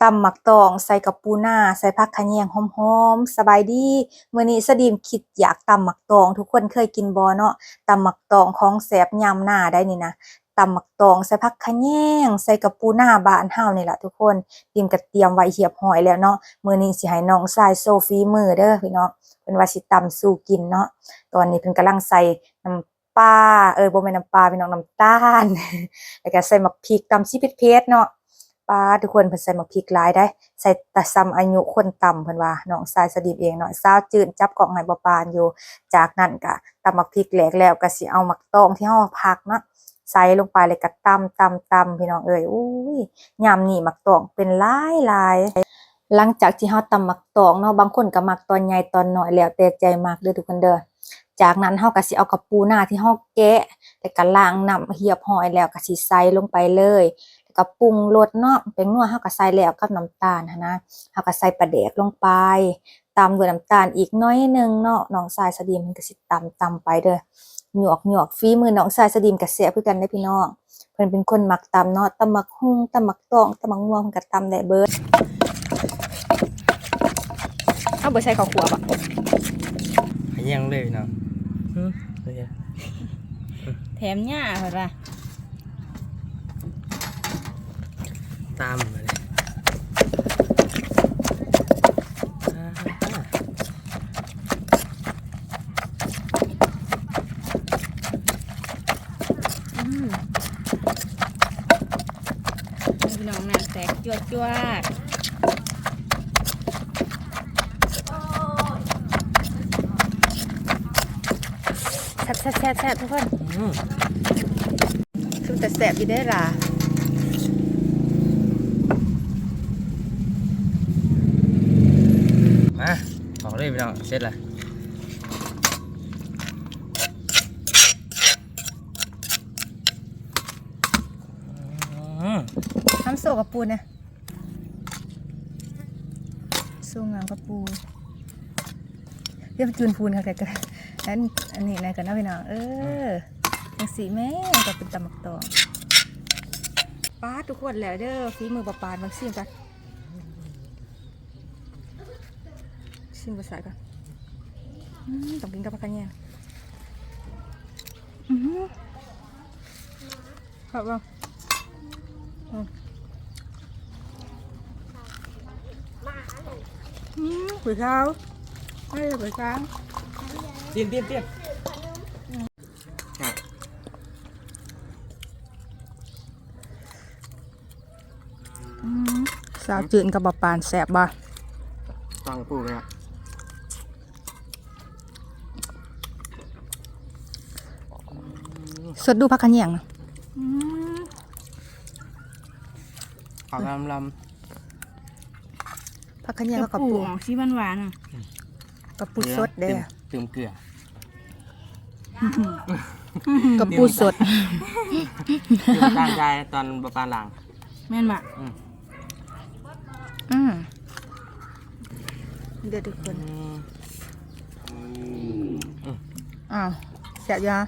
ຕຳໝາກຕອງໃສ່ກັບປູນາ ໃສ່ຜັກຂະແຍງຫອມໆ. ສະບາຍດີ ມື້ນີ້ສະດີມຄິດຢາກຕຳໝາກຕອງ ທຸກຄົນເຄີຍກິນບໍ່ເນາະ? ຕຳໝາກຕອງຂອງແຊບຍາມໜ້າໄດ໋ນີ້ນະ. ຕຳໝາກຕອງໃສ່ຜັກຂະແຍງ ໃສ່ກັບປູນາບ້ານເຮົານີ້ລະທຸກຄົນ. ດີມກະຕຽມໄວ້ຮຽບຮ້ອຍແລ້ວເນາະ. ມື້ນີ້ຊິໃຫ້ນ້ອງຊາຍໂຊຝີມືເດີພີ່ນ້ອງ. ເພິ່ນວ່າຊິຕຳສູ່ກິນເນາະ. ຕອນນີ້ເພິ່ນກຳລັງໃສ່ນ້ຳປາ ເອີ ບໍ່ແມ່ນນ້ຳປາພີ່ນ້ອງ ນ້ຳຕານ ແລ້ວກະໃສ່ໝາກພິກ ຕຳຊິເຜັດໆເນາະ. ປາດ ທຸກຄົນ ເພິ່ນໃສ່ໝາກພິກຫຼາຍໄດ໋ ໃສ່ຕາສ່ຳອາຍຸຄົນຕຳ ເພິ່ນວ່າ. ນ້ອງຊາຍສະດີມເອງເນາະ ສາວຈືນຈັບກ້ອງໃຫ້ບໍ່ປານຢູ່. ຈາກນັ້ນກະຕຳໝາກພິກແຫຼກແລ້ວ ກະຊິເອົາໝາກຕອງທີ່ເຮົາພັກເນາະ ໃສ່ລົງໄປ ແລ້ວກະຕຳ ຕຳ ຕຳ ພີ່ນ້ອງເອີຍ. ໂອ້ຍ ຍາມນີ້ໝາກຕອງເປັນຫຼາຍໆ. ຫຼັງຈາກທີ່ເຮົາຕຳໝາກຕອງເນາະ ບາງຄົນກະມັກຕອນໃຫຍ່ຕອນນ້ອຍ ແລ້ວແຕ່ໃຈມັກເດີທຸກຄົນເດີ. ຈາກນັ້ນເຮົາກະຊິເອົາກັບປູນາທີ່ເຮົາແກະ ແລ້ວກະລ້າງນ້ຳຮຽບຮ້ອຍແລ້ວ ກະຊິໃສ່ລົງໄປເລີຍ. ແລ້ວກະປຸງລົດເນາະ ແປ້ງນົວເຮົາກະໃສ່ແລ້ວກັບນ້ຳຕານຫັ້ນນະ. ເຮົາກະໃສ່ປາແດກລົງໄປ ຕຳດ້ວຍນ້ຳຕານອີກໜ້ອຍໜຶ່ງເນາະ. ນ້ອງຊາຍສະດີມເພິ່ນກະຊິຕຳ ຕຳໄປເດີ ຫຍວກໆ. ຝີມືນ້ອງຊາຍສະດີມກະແຊບຄືກັນເດີພີ່ນ້ອງ. ເພິ່ນເປັນຄົນມັກຕຳເນາະ ຕຳໝາກຫຸ່ງ ຕຳໝາກຕອງ ຕຳໝາກມ່ວງ ເພິ່ນກະຕຳໄດ້ເບິດ. ເຮົາບໍ່ໃສ່ເຂົ້າຂົ້ວບໍ່? ຫາຍັງເລີຍເນາະ. ຫຶ? ໂອເຄ ແຖມຫຍ້າເພິ່ນວ່າ ຕຳມາເລີຍ. ອືມ ນີ້ພີ່ນ້ອງ ນ້ຳແຕກຈວດໆ. ແຊບໆໆໆ ທຸກຄົນ. ອືມ ຄືແຕ່ແຊບຢູ່ເດ້ລະ. ມາ ອອກເລີຍພີ່ນ້ອງ ເສັດລະ. ອືມ ທຳໂຊກັບປູນະ ໂຊງາມກັບປູ. ດຽວໄປຈູນປູນເຂົາໃກ້ໆ ອັນ ອັນນີ້ນະກັນເນາະພີ່ນ້ອງ. ເອີ ອືມ ຈັ່ງຊີ້ແມ່ນກໍເປັນຕຳໝາກຕອງ. ປາດ ທຸກຄົນ ແລ້ວເດີ ຝີມືປາປານ ເບິ່ງຊີມກ່ອນ. ຊີມລົດຊາດກ່ອນ. ອືມ ຕ້ອງກິນກັບຜັກຂະແຍງ. ອືມ ຄັກບໍ່? ອືມ ອືມ ຜູ້ສາວ ໃຫ້ຜູ້ສາວ ຕຽມ ຕຽມ ຕຽມ. ອືມ ສາວຈືນກັບບໍ່ປານແຊບບໍ່? ຕັ້ງປູເລີຍອະ. ສົດດູຜັກຂະແຍງນະ. ອືມ ຂາວລຳໆ. ຜັກຂະແຍງກັບປູ ກັບປູ ອອກສີຫວານໆນະ. ອືມ ກັບປູສົດເດ້ ຕື່ມ ຕື່ມເກືອ ກັບປູສົດ ຕື່ມນ້ຳຕານໃສ່ຕອນບໍ່ປານລ້າງ ແມ່ນບໍ່? ອືມ ອືມ ເດີທຸກຄົນ. ອືມ ອ້າວ ແຊບຢູ່ຫະ.